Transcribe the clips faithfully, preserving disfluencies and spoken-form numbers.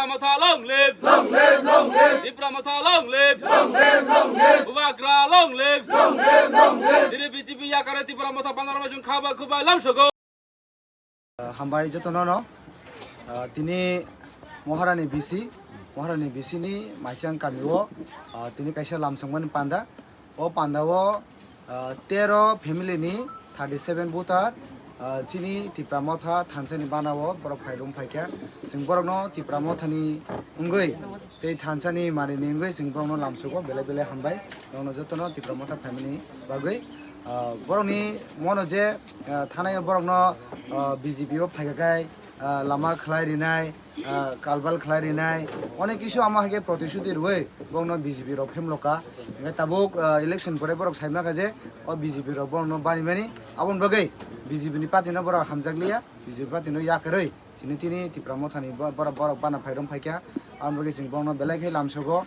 Motha long live! Long live, long live! Tipra Motha long live! Long live, long live! Bubagra long live! Long live, long live! Tini B J P yakare Tipra Motha panarama jung khaba khuba lamsogo. Hambai jotono no, ah, tini Moharani B C, Moharani B C ni Maichang kami o, ah, tini kaisa lamsongmani panda. O panda o, ah, tero family ni thirty seven voter, ah, chini Tipra Motha thansa ni bana o borok phai room phaikha. Chwng borok no Tipra Motha ni wngwi tei thansa ni mari ni wngwi chwng borok no lamsogo belai belai hambai. Borok no jotono Tipra Motha phaimani bagwi, ah, borok ni mono je, ah, thanai o borok no, ah, B J P o phaikha khai, ah, lama khlai rinai, ah, kalbal khlai rinai, onek kisu ama hai khe protishuti rwui bokno B J P rok phemloka. Hingkhe tabuk, ah, election pore borok saima kha je o B J P rok borokno banimani, aboni bagwi B J P ni party no borok hamjakliya, B J P party no yakarwi chini tini Tipra Mothani bo-, borok, borok bana phai rwng phaikha. Aboni bagwi chwng borokno belai khe lamsogo.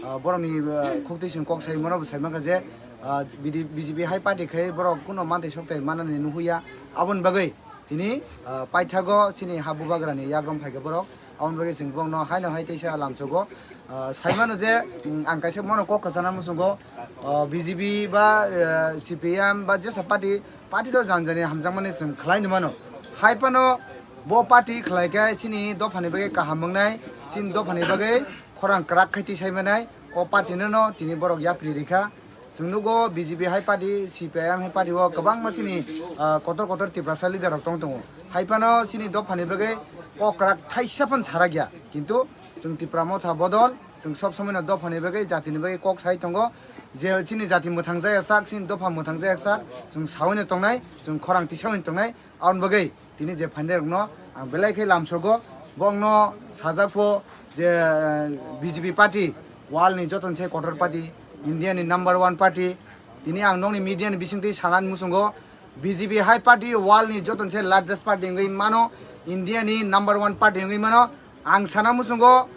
Ah, borokni, ah, khuktwi chwng kok sai mano bo saima kha je, ah, B D, B J P hai party khai borok kuno mantai soktai manani nuhuya. Aboni bagwi tini, ah, paithago chini ha bubagrani yagram phaikha borok. Aboni bagwi chwng borokno haino hai teisa lamsogo. Ah, saimano je, mm, ang kaisa mono kok kwchana muchungo, ah, B J P ba, ah, C P M ba jesa party, party to janjani hamjakmani chwng khlai ni mano. Hai phano bo party khlai khe chini dophani bagwi kaham wngnai, chini dophani bagwi khorang kwrak khai tisai manai, o party no no tini borok yapri rikha. Chwng nugo B J P hai party, C P I M hai party o kwbangma chini, ah, kotor kotor Tiprasa leader rok tong tongo. Hai phano chini dophani bagwi kok kwrak thaisa phan sarakya. Kintu chwng Tipra Motha bodol, chwng sob somoi no dophani bagwi, jatini bagwi kok sai tongo. Je chini jati mwthang jaya sak, chini dopha mwthang jaya sak, chwng saui no tongnai, chwng khorang tisaui no tongnai. Aboni bagwi tini je phainai rokno ang belai khe lamsogo, bongno sajak pho je, eh, B J P party world ni joto ni se kotor party, India ni number one party. Tini ang nokni media ni bisingtwi sanani muchungo, B J P hai party world ni joto ni se largest party wngwi mano, India ni number one party wngwi mano. Ang sana muchungo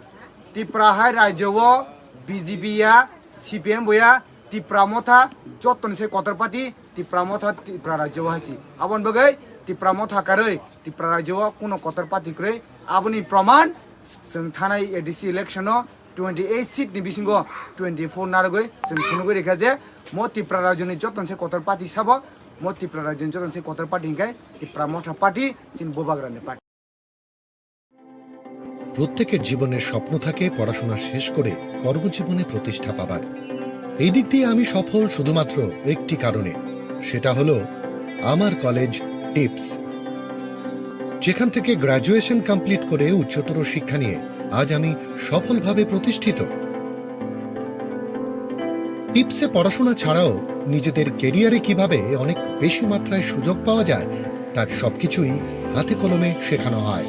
Tipra hai rajyo o B J P ya, C P M bo ya, Tipra Motha joto ni se kotor party, Tipra Motha Tipra rajyo o hai si. Aboni bagwi Tipra Motha karwi Tipra rajyo o kuno kotor party kwrwi. Aboni proman chwng thanai A D C election o twenty eight seat ni bisingo twenty four narwgwi chwng phunugwi rikha je mo Tipra rajyo ni joto ni se kotor party sabo, mo Tipra rajyo ni joto ni se kotor party hinkhe Tipra Motha party chini bubagrani party. প্রত্যেকের জীবনের স্বপ্ন থাকে পড়াশোনা শেষ করে কর্মজীবনে প্রতিষ্ঠা পাবার। এই দিক দিয়ে আমি সফল শুধুমাত্র একটি কারণে, সেটা হলো আমার কলেজ টিপস, যেখান থেকে গ্র্যাজুয়েশন কমপ্লিট করে উচ্চতর শিক্ষা নিয়ে আজ আমি সফলভাবে প্রতিষ্ঠিত। টিপসে পড়াশোনা ছাড়াও নিজেদের ক্যারিয়ারে কিভাবে অনেক বেশি মাত্রায় সুযোগ পাওয়া যায়, তার সবকিছুই হাতে কলমে শেখানো হয়।